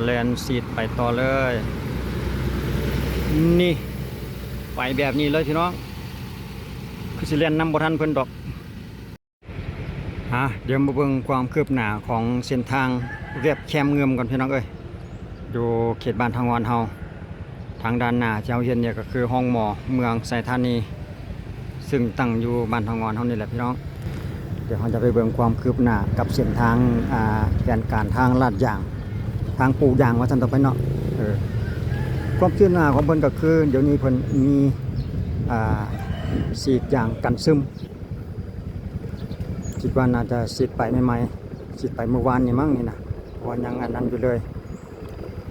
ແລ່ນສີດໄປຕໍ່ເລີຍ. ນີ້ ໄປແບບນີ້ເລີຍພີ່ນ້ອງ, ຄືຊິແລ່ນນຳບໍ່ທັນເພິ່ນດອກ. ຫາ ດຽວມາເບິ່ງຄວາມຄືບໜ້າຂອງເສັ້ນທາງລຽບແຄມເງື່ອມກ່ອນພີ່ນ້ອງເອີຍ, ຢູ່ເຂດບ້ານທາງງອນເຮົາ. ທາງດ້ານໜ້າທີ່ເຮົາເຫັນນີ້ກໍຄືໂຮງໝໍເມືອງໄຊທານີ ຊຶ່ງຕັ້ງຢູ່ບ້ານທາງງອນເຮົານີ້ແຫຼະພີ່ນ້ອງ. ດຽວເຮົາຈະໄປເບິ່ງຄວາມຄືບໜ້າກັບເສັ້ນທາງ ອ່າ ແຜນການທາງລາດຢາງ, ທາງປູກຢາງວ່າຊັ້ນຕໍ່ໄປເນາະ. ເອີ ຄວາມຄືບໜ້າຂອງເພິ່ນກໍຄື ດຽວນີ້ເພິ່ນມີ ອ່າ ສີດຢາງກັນຊຶມ. ຄິດວ່າໜ້າຈະສີດໄປໃໝ່ໆ, ສີດໄປມື້ວານນີ້ມັ້ງນີ້ນະ, ເພາະວ່າຍັງອັນນັ້ນຢູ່ເລີຍ.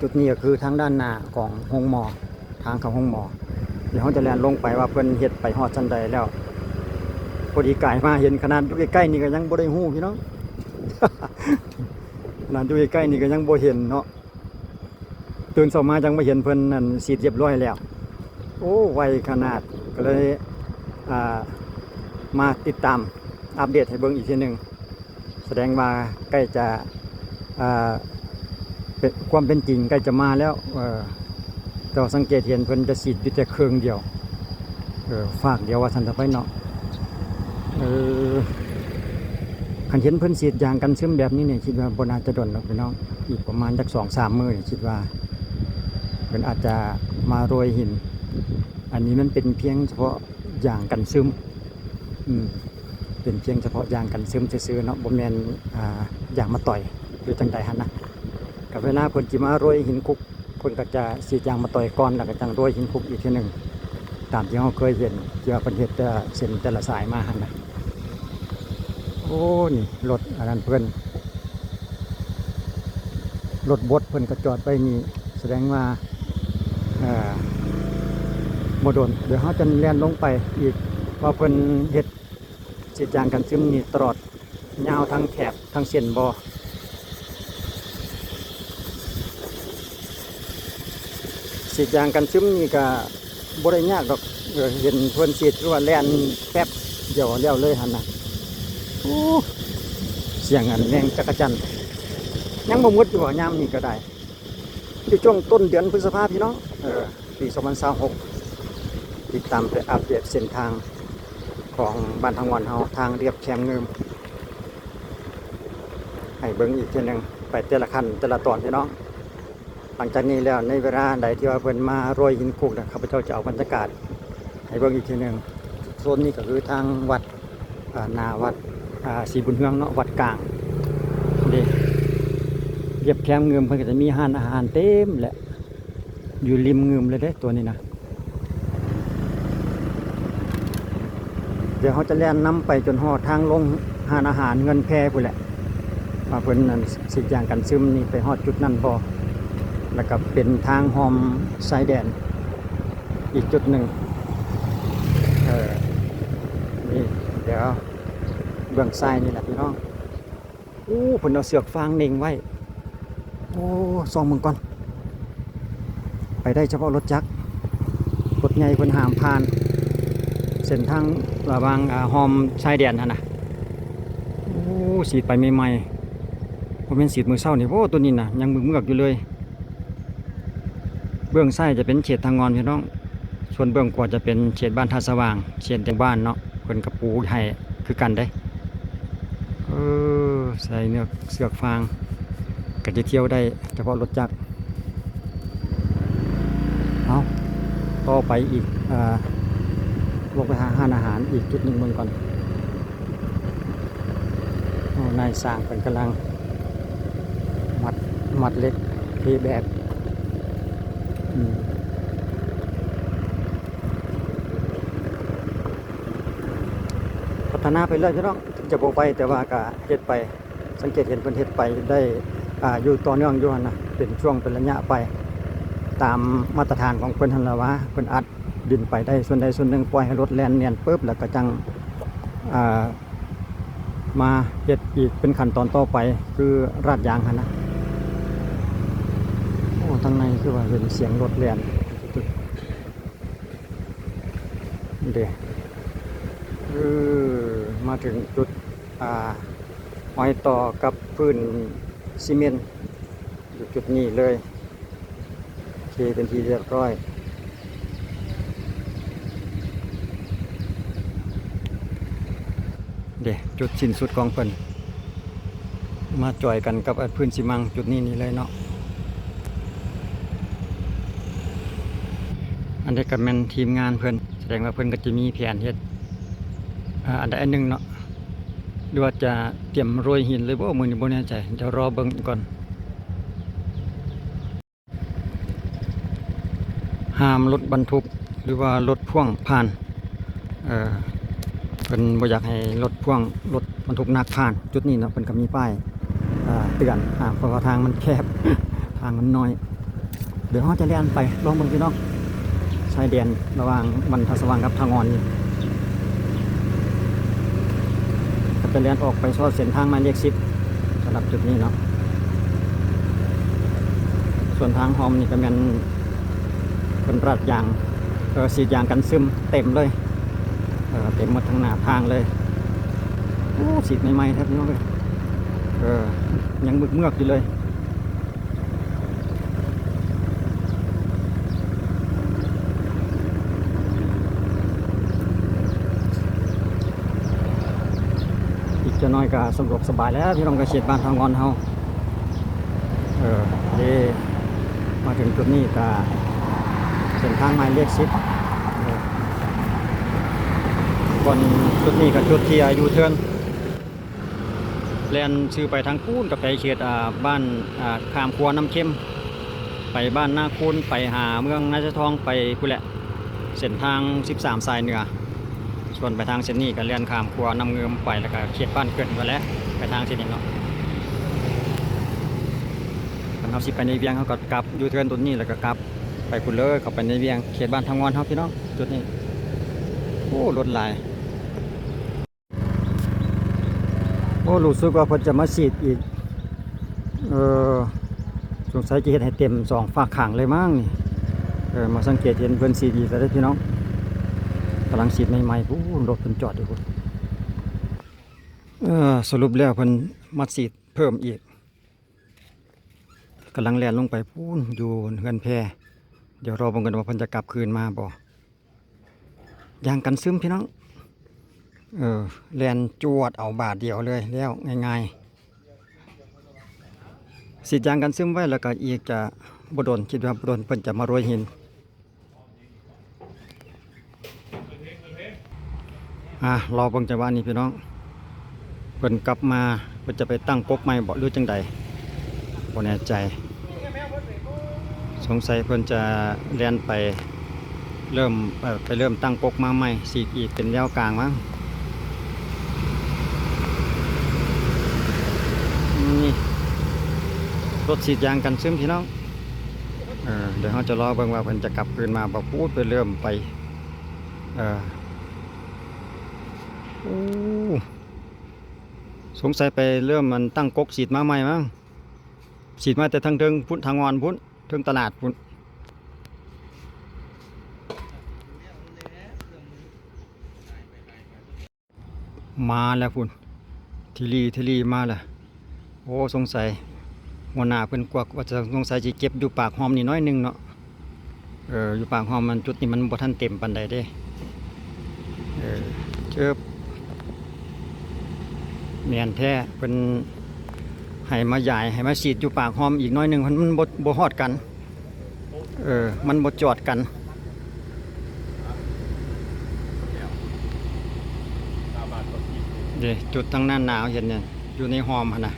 ຈຸດນີ້ກໍຄືທາງດ້ານໜ້າຂອງໂຮງໝໍ, ທາງເຂົ້າໂຮງໝໍ. ດຽວເຮົາຈະແລ່ນລົງໄປວ່າເພິ່ນເຮັດໄປຮອດຊັ້ນໃດແລ້ວ. ພໍດີກາຍມາເຫັນ, ຂະໜາດຢູ່ໃກ້ໆນີ້ກໍຍັງບໍ່ໄດ້ຮູ້ພີ່ນ້ອງ, ຂະໜາດຢູ່ໃກ້ໆນີ້ກໍຍັງບໍ່ເຫັນເນາະ. ຕື່ນເຊົ້າມາຈັ່ງມາເຫັນເພິ່ນນັ້ນສີດຮຽບຮ້ອຍແລ້ວ. ໂອ້ ໄວຂະໜາດ. ກໍເລີຍ ອ່າ ມາຕິດຕາມອັບເດດໃຫ້ເບິ່ງອີກເທື່ອໜຶ່ງ. ສະແດງວ່າໃກ້ຈະ ອ່າ ເປັນ ຄວາມເປັນຈິງໃກ້ຈະມາແລ້ວ. ເອີ ແຕ່ວ່າສັງເກດເຫັນເພິ່ນຈະສີດຢູ່ແຕ່ເຄິ່ງດຽວ, ເອີ ຟາກດຽວວ່າຊັ້ນເຖາະໄປເນາະ. ເອີ ຄັນເຫັນເພິ່ນສີດຢາງກັນຊຶມແບບນີ້ນີ້ ຄິດວ່າບໍ່ໜ້າຈະດົນດອກພີ່ນ້ອງ, ອີກປະມານຈັກສອງສາມມື້ນີ້ ຄິດວ່າເພິ່ນອາດຈະມາໂລຍຫີນ. ອັນນີ້ມັນເປັນພຽງສະເພາະຢາງກັນຊຶມ, ອືມ ເປັນພຽງສະເພາະຢາງກັນຊຶມຊື່ໆເນາະ, ບໍ່ແມ່ນ ອ່າ ຢາງມາຕອຍ ຫຼື ຈັ່ງໃດຫັ້ນນະ. ກໍເວລາເພິ່ນຊິມາໂລຍຫີນຄຸກ ເພິ່ນກໍຈະສີດຢາງມາຕອຍກ່ອນ ແລ້ວກໍຈັ່ງໂລຍຫີນຄຸກອີກເທື່ອໜຶ່ງ ຕາມທີ່ເຮົາເຄີຍເຫັນ ທີ່ວ່າເພິ່ນເຮັດແຕ່ເສັ້ນແຕ່ລະສາຍມາຫັ້ນນະ. ໂອ້ ນີ້ລົດອັນນັ້ນເພິ່ນ ລົດບົດເພິ່ນກໍຈອດໄວ້ນີ້ ສະແດງວ່າ ເອີ ບໍ່ດົນ. ດຽວເຮົາຈະແລ່ນລົງໄປອີກວ່າເພິ່ນເຮັດສີດຢາງກັນຊຶມນີ້ຕະຫຼອດ ຍາວທັງແຖບທັງເສັ້ນບໍ່? ສີດຢາງກັນຊຶມນີ້ກະບໍ່ໄດ້ຍາກດອກ, ເອີ ເຫັນເພິ່ນສີດຄືວ່າແລ່ນແປັບດຽວແລ້ວເລີຍຫັ້ນນະ. ໂອ້ ສຽງອັນແມງຈັກກະຈັນ ຍັງບໍ່ໝົດຢູ່ບໍ່ຍາມນີ້ກໍໄດ້? ຢູ່ຊ່ວງຕົ້ນເດືອນພຶດສະພາ ພີ່ນ້ອງ ເອີ ປີສອງພັນຊາວຫົກ ຕິດຕາມໄປອັບເດດເສັ້ນທາງຂອງບ້ານທາງງອນເຮົາ ທາງລຽບແຄມງື່ມ ໃຫ້ເບິ່ງອີກເທື່ອໜຶ່ງ ໄປແຕ່ລະຂັ້ນແຕ່ລະຕອນ ພີ່ນ້ອງ. ຫຼັງຈາກນີ້ແລ້ວ ໃນເວລາໃດທີ່ວ່າເພິ່ນມາໂລຍຫີນຄຸກນະ ຂ້າພະເຈົ້າຈະເອົາບັນຍາກາດໃຫ້ເບິ່ງອີກເທື່ອໜຶ່ງ. ໂຊນນີ້ກໍຄືທາງວັດ ອ່າ ໜ້າວັດ ອ່າ ສີບຸນເຮືອງເນາະ, ວັດກາງເດ້. ລຽບແຄມງື່ມເພິ່ນກໍຈະມີຮ້ານອາຫານເຕັມແຫຼະ ຢູ່ລິມງື່ມເລີຍເດ້ ຕົວນີ້ນະ. ດຽວເຮົາຈະແລ່ນນຳໄປຈົນຮອດທາງລົງຮ້ານອາຫານເຮືອນແພພຸ້ນແຫຼະ ວ່າເພິ່ນນັ້ນສີດຢາງກັນຊຶມນີ້ໄປຮອດຈຸດນັ້ນບໍ່. ແລ້ວກໍເປັນທາງຮ່ອມຊາຍແດນອີກຈຸດໜຶ່ງ. ເອີ ນີ້ ດຽວເບື້ອງຊ້າຍນີ້ແຫຼະ ພີ່ນ້ອງ. ໂອ້ ເພິ່ນເອົາເຊືອກຟາງເນັ່ງໄວ້. ໂອ້ ຊອກເບິ່ງກ່ອນ. ໄປໄດ້ສະເພາະລົດຈັກ, ລົດໃຫຍ່ເພິ່ນຫ້າມຜ່ານເສັ້ນທາງລະຫວ່າງ ອ່າ ຮ່ອມຊາຍແດນຫັ້ນນະ. ໂອ້ ສີດໄປໃໝ່ໆ, ບໍ່ແມ່ນສີດມື້ເຊົ້ານີ້. ໂອ້ ຕົວນີ້ນະ ຍັງເມືອກໆຢູ່ເລີຍ. ເບື້ອງຊ້າຍຈະເປັນເຂດທາງງອນ ພີ່ນ້ອງ, ສ່ວນເບື້ອງຂວາຈະເປັນເຂດບ້ານທ່າສະຫວ່າງ, ເຂດແດນບ້ານເນາະ, ເພິ່ນກະປູໃຫ້ຄືກັນເດ້. ເອີ ໃສ່ເຊືອກ ເຊືອກຟາງ ກະຈະທ່ຽວໄດ້ສະເພາະລົດຈັກ. ເອົາ ຕໍ່ໄປອີກ ເອີ ລົງໄປຫາຮ້ານອາຫານອີກຈຸດໜຶ່ງເບິ່ງກ່ອນ. ໂອ້ ນາຍຊ່າງເພິ່ນກຳລັງມັດ ມັດເຫຼັກ ເທແບກ ອືມ ພັດທະນາໄປເລື້ອຍ ພີ່ນ້ອງ, ເຖິງຈະບໍ່ໄວ ແຕ່ວ່າກະເຮັດໄປ, ສັງເກດເຫັນເພິ່ນເຮັດໄປໄດ້ ອ່າ ຢູ່ຕໍ່ເນື່ອງຢູ່ຫັ້ນນະ, ເປັນຊ່ວງເປັນໄລຍະໄປ ຕາມມາດຕະຖານຂອງເພິ່ນຫັ້ນລະວ່າ ເພິ່ນອັດ ດິນໄປໄດ້ສ່ວນໃດສ່ວນໜຶ່ງ, ປ່ອຍໃຫ້ລົດແລ່ນແໜ້ນປຶບ ແລ້ວກໍຈັ່ງ ອ່າ ມາເຮັດອີກເປັນຂັ້ນຕອນຕໍ່ໄປ ຄືລາດຢາງຫັ້ນນະ. ໂອ້ ທາງໃນຄືວ່າເຫັນສຽງລົດແລ່ນ ເດ້. ເອີ ມາເຖິງຈຸດ ອ່າ ຮອຍຕໍ່ກັບພື້ນຊີເມັນ. ຢູ່ຈຸດນີ້ເລີຍ ເທເປັນທີ່ຮຽບຮ້ອຍ. ເດ້ ຈຸດສິ້ນສຸດຂອງເພິ່ນ ມາຈອຍກັນກັບ ອາ ພື້ນຊີມັງຈຸດນີ້ນີ້ເລີຍເນາະ. ອັນນີ້ກໍແມ່ນທີມງານເພິ່ນ ສະແດງວ່າເພິ່ນກໍຈະມີແຜນເຮັດ ອາ ອັນໃດອັນໜຶ່ງເນາະ ຫຼືວ່າຈະຕຽມໂລຍຫີນເລີຍບໍ່ ມື້ນີ້ບໍ່ແນ່ໃຈ ດຽວລໍເບິ່ງອີກກ່ອນ. ຫ້າມລົດບັນທຸກ ຫຼືວ່າລົດພ່ວງຜ່ານ ເອີ ເພິ່ນບໍ່ຢາກໃຫ້ລົດພ່ວງ ລົດບັນທຸກໜັກຜ່ານຈຸດນີ້ເນາະ. ເພິ່ນກໍມີປ້າຍ ເອີ ເຕືອນຫ້າມ ເພາະວ່າທາງມັນແຄບ ທາງມັນນ້ອຍ. ດຽວເຮົາຈະແລ່ນໄປລອງເບິ່ງພີ່ນ້ອງ ຊາຍແດນລະຫວ່າງບ້ານທ່າສະຫວ່າງກັບທ່າງ່ອນນີ້ ກໍຈະແລ່ນອອກໄປຊອດເສັ້ນທາງໝາຍເລກສິບ ສຳລັບຈຸດນີ້ເນາະ. ສ່ວນທາງຮ່ອມນີ້ກໍແມ່ນເພິ່ນລາດຢາງ ເອີ ສີດຢາງກັນຊຶມເຕັມເລີຍ ເອີ ເຕັມໝົດທັງໜ້າທາງເລີຍ. ໂອ້ ສີດໃໝ່ໆແທ້ພີ່ນ້ອງເອີຍ ເອີ ຍັງເມືອກໆຢູ່ເລີຍ. ອີກຈັກໜ້ອຍກໍສະດວກສະບາຍແລ້ວພີ່ນ້ອງ ກໍເຂດບ້ານທ່າງ່ອນເຮົາ. ເອີ ເດ້ ມາເຖິງຈຸດນີ້ກໍເສັ້ນທາງໝາຍເລກສິບ ເອີ ບ່ອນຈຸດນີ້ກໍຈຸດທີ່ ອາ ຢູເທີນ ແລ່ນຊື່ໄປທາງພຸ້ນ ກໍໄປເຂດ ອາ ບ້ານ ອາ ຂ້າມຂົວນ້ຳເຄັມ ໄປບ້ານນາຄູນ ໄປຫາເມືອງນາຊາຍທອງ ໄປພຸ້ນແຫຼະ ເສັ້ນທາງສິບສາມສາຍເໜືອ. ສ່ວນໄປທາງເສັ້ນນີ້ກໍແລ່ນຂ້າມຂົວນ້ຳງື່ມໄປ ແລ້ວກໍເຂດບ້ານເກີດພຸ້ນແຫຼະ ໄປທາງເສັ້ນນີ້ເນາະ. ຄັນເຮົາຊິໄປໃນວຽງ ເຮົາກໍກັບ ຢູເທີນຈຸດນີ້ ແລ້ວກໍກັບໄປພຸ້ນເລີຍ ເຂົ້າໄປໃນວຽງ ເຂດບ້ານທ່າງ່ອນເຮົາພີ່ນ້ອງ. ຈຸດນີ້ ໂອ້ ລົດຫຼາຍ. ໂອ້ ຮູ້ສຶກວ່າເພິ່ນຈະມາສີດອີກ ເອີ ສົງໄສຈະເຮັດໃຫ້ເຕັມສອງຟາກຂ້າງເລີຍມັ້ງນີ້. ເອີ ມາສັງເກດເຫັນເພິ່ນສີດອີກແລ້ວເດ້ພີ່ນ້ອງ ກຳລັງສີດໃໝ່ໆ ພຸ້ນ ລົດເພິ່ນຈອດຢູ່ພຸ້ນ. ເອີ ສະຫຼຸບແລ້ວເພິ່ນມາສີດເພີ່ມອີກ ກຳລັງແລ່ນລົງໄປພຸ້ນ ຢູ່ເຮືອນແພ. ດຽວລໍເບິ່ງກັນວ່າເພິ່ນຈະກັບຄືນມາບໍ່. ຢາງກັນຊຶມພີ່ນ້ອງ ເອີ ແລ່ນຈວດເອົາບາດດຽວເລີຍ ແລ້ວງ່າຍໆ. ສີດຢາງກັນຊຶມໄວ້ ແລ້ວກໍອີກຈະບໍ່ດົນ ຄິດວ່າບໍ່ດົນເພິ່ນຈະມາໂລຍຫີນ. ອ່າ ລໍເບິ່ງຈັງຫວະນີ້ພີ່ນ້ອງ ເພິ່ນກັບມາ ເພິ່ນຈະໄປຕັ້ງກົກໃໝ່ບໍ່ ຫຼືຈັ່ງໃດ ບໍ່ແນ່ໃຈ. ສົງໄສເພິ່ນຈະແລ່ນໄປເລີ່ມ ເອີ ໄປເລີ່ມຕັ້ງກົກມາໃໝ່ ສີດອີກເປັນແນວກາງມັ້ງ. ນີ້ ລົດສີດຢາງກັນຊຶມພີ່ນ້ອງ. ເອີ ດຽວເຮົາຈະລໍເບິ່ງວ່າເພິ່ນຈະກັບຄືນມາບໍ່. ພຸ້ນ ເພິ່ນເລີ່ມໄປ ເອີ ໂອ້ ສົງໄສໄປເລີ່ມ ອັນ ຕັ້ງກົກສີດມາໃໝ່ມັ້ງ ສີດມາແຕ່ທາງເທິງພຸ້ນ ທາງອ່ອນພຸ້ນ ເທິງຕະຫຼາດພຸ້ນ. ມາແລ້ວພຸ້ນ ທີລີທີລີມາແລ້ວ. ໂອ້ ສົງໄສຫົວໜ້າເພິ່ນກວັກວ່າ ສົງໄສຊິເກັບຢູ່ປາກຮ່ອມນີ້ໜ້ອຍໜຶ່ງເນາະ. ເອີ ຢູ່ປາກຮ່ອມມັນ ຈຸດນີ້ມັນບໍ່ທັນເຕັມປານໃດເດ້. ເອີ ເຈີບ ແມ່ນແທ້ ເພິ່ນໃຫ້ມາຢາຍ ໃຫ້ມາສີດຢູ່ປາກຮ່ອມອີກໜ້ອຍໜຶ່ງ ມັນ ມັນບໍ່ ບໍ່ຮອດກັນ. ເອີ ມັນບໍ່ຈອດກັນເດ້. ຈຸດທາງນັ້ນນະ ເຮົາເຫັນຢູ່ໃນຮ່ອມຫັ້ນນະ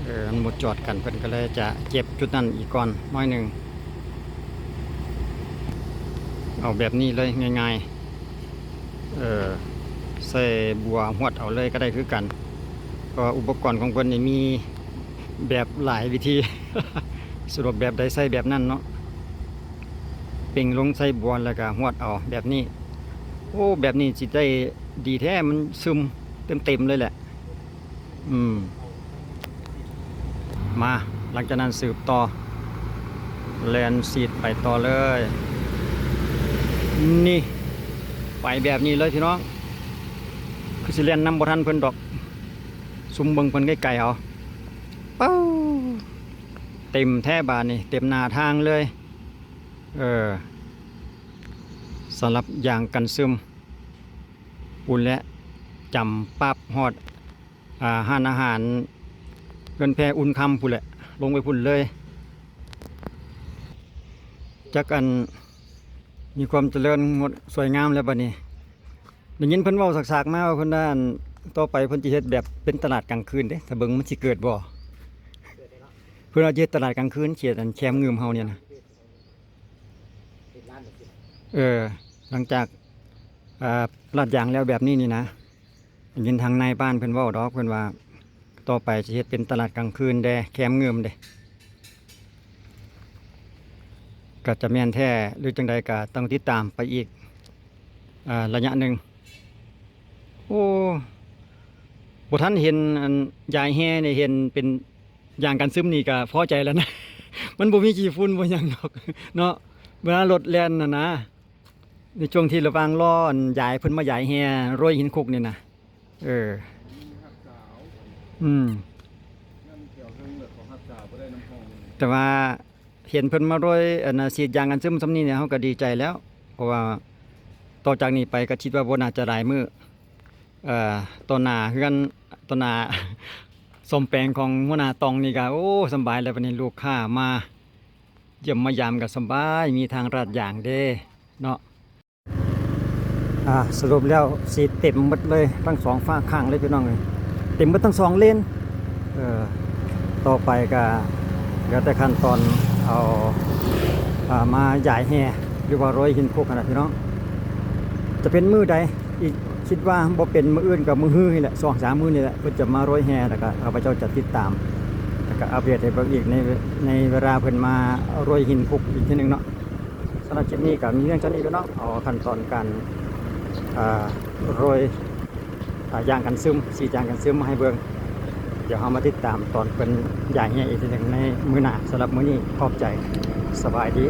ເອີ ມັນບໍ່ຈອດກັນ ເພິ່ນກໍເລີຍຈະເກັບຈຸດນັ້ນອີກກ່ອນໜ້ອຍໜຶ່ງ. ເອົາແບບນີ້ເລີຍ ງ່າຍໆ ເອີ ໃສ່ບົວຫວດເອົາເລີຍກໍໄດ້ຄືກັນ ເພາະວ່າອຸປະກອນຂອງເພິ່ນນີ້ມີ ແບບຫຼາຍວິທີ ສະດວກແບບໃດໃຊ້ແບບນັ້ນເນາະ. ເປັ່ງລົງໃສ່ບົວແລ້ວກໍຫວດເອົາແບບນີ້. ໂອ້ ແບບນີ້ຊິໄດ້ດີແທ້ ມັນຊຶມເຕັມໆເລີຍແຫຼະ. ອືມ ມາ ຫຼັງຈາກນັ້ນສືບຕໍ່ ແລ່ນສີດໄປຕໍ່ເລີຍ. ນີ້ ໄປແບບນີ້ເລີຍພີ່ນ້ອງ. ຄືຊິແລ່ນນຳບໍ່ທັນເພິ່ນດອກ ຊຸມເບິ່ງເພິ່ນໄກໆເອົາ. ເປົາ ເຕັມແທ້ບາດນີ້ ເຕັມໜ້າທາງເລີຍ. ເອີ ສຳລັບຢາງກັນຊຶມ ພຸ້ນແຫຼະ ຈຳປັບຮອດ ອ່າ ຮ້ານອາຫານເຮືອນແພອຸ່ນຄຳພຸ້ນແຫຼະ ລົງໄປພຸ້ນເລີຍ. ຈັກອັນມີຄວາມຈະເລີນງົດສວຍງາມແລ້ວບາດນີ້. ໄດ້ຍິນເພິ່ນເວົ້າສາກໆມາວ່າເພິ່ນວ່າ ອັນ ຕໍ່ໄປເພິ່ນຈະເຮັດແບບເປັນຕະຫຼາດກາງຄືນເດ້ ຖ້າເບິ່ງມັນຊິເກີດບໍ່. ເພິ່ນວ່າຈະເຮັດຕະຫຼາດກາງຄືນ ເຂດອັນແຄມງື່ມເຮົານີ້ນະ. ເອີ ຫຼັງຈາກ ອ່າ ລາດຢາງແລ້ວແບບນີ້ນີ້ນະ ໄດ້ຍິນທາງນາຍບ້ານເພິ່ນເວົ້າດອກ ເພິ່ນວ່າຕໍ່ໄປຈະເຮັດເປັນຕະຫຼາດກາງຄືນແດ່ ແຄມງື່ມເດ້. ກໍຈະແມ່ນແທ້ຫຼືຈັ່ງໃດກໍຕ້ອງຕິດຕາມໄປອີກ ອ່າ ໄລຍະໜຶ່ງ. ໂອ້ ບໍ່ທັນເຫັນອັນຢາຍແຫ່ນີ້ ເຫັນເປັນຢາງກັນຊຶມນີ້ກໍພໍໃຈແລ້ວນະ. ມັນບໍ່ມີຂີ້ຝຸ່ນບໍ່ຫຍັງດອກເນາະ ເວລາລົດແລ່ນຫັ້ນນະ. ໃນຊ່ວງທີ່ລະຫວ່າງລໍອັນຢາຍ ເພິ່ນມາຢາຍແຫ່ໂຣຍຫີນຄຸກນີ້ນະ. ເອີ ອືມ ແຕ່ວ່າເຫັນເພິ່ນມາໂຣຍ ອັນນ່າ ສີດຢາງກັນຊຶມຊ່ຳນີ້ນີ້ ເຮົາກໍດີໃຈແລ້ວ ເພາະວ່າຕໍ່ຈາກນີ້ໄປກໍຄິດວ່າບໍ່ໜ້າຈະຫຼາຍມື້ ເອີ ຕໍ່ໜ້າເຮືອນ ຕໍ່ໜ້າສ້ອມແປງຂອງຫົວໜ້າຕ່ອງນີ້ກໍ ໂອ້ ສຳບາຍແລ້ວ. ບາດນີ້ລູກຄ້າມາ ຢ້ຽມມາຢາມກໍສະບາຍ ມີທາງລາດຢາງເດ້ເນາະ. ອ່າ ສະຫຼຸບແລ້ວສີດເຕັມໝົດເລີຍ ທັງສອງຝາຂ້າງເລີຍພີ່ນ້ອງເອີຍ ເຕັມໝົດທັງສອງເລນ. ເອີ ຕໍ່ໄປກໍເຫຼືອແຕ່ຂັ້ນຕອນເອົາ ອ່າ ມາຢາຍແຫ່ ຫຼືວ່າໂຣຍຫີນຄຸກຫັ້ນນະພີ່ນ້ອງ. ຈະເປັນມື້ໃດອີກ ຄິດວ່າບໍ່ເປັນມື້ອື່ນກໍມື້ຮືນີ້ແຫຼະ ສອງສາມມື້ນີ້ແຫຼະ ເພິ່ນຈະມາໂຣຍແຫ່ ແລ້ວກໍຂ້າພະເຈົ້າຈະຕິດຕາມ ແລ້ວກໍອັບເດດໃຫ້ເບິ່ງອີກໃນ ໃນເວລາເພິ່ນມາໂຣຍຫີນຄຸກອີກເທື່ອໜຶ່ງເນາະ. ສຳລັບຄລິບນີ້ກໍມີພຽງເທົ່ານີ້ເນາະ ເອົາຂັ້ນຕອນການ ເອີ ໂຣຍ ເອີ ຢາງກັນຊຶມ ສີດຢາງກັນຊຶມມາໃຫ້ເບິ່ງ. ດຽວເຮົາມາຕິດຕາມຕອນເພິ່ນຢາຍແຫ່ອີກເທື່ອໜຶ່ງໃນມື້ໜ້າ. ສຳລັບມື້ນີ້ຂອບໃຈ ສະບາຍດີ.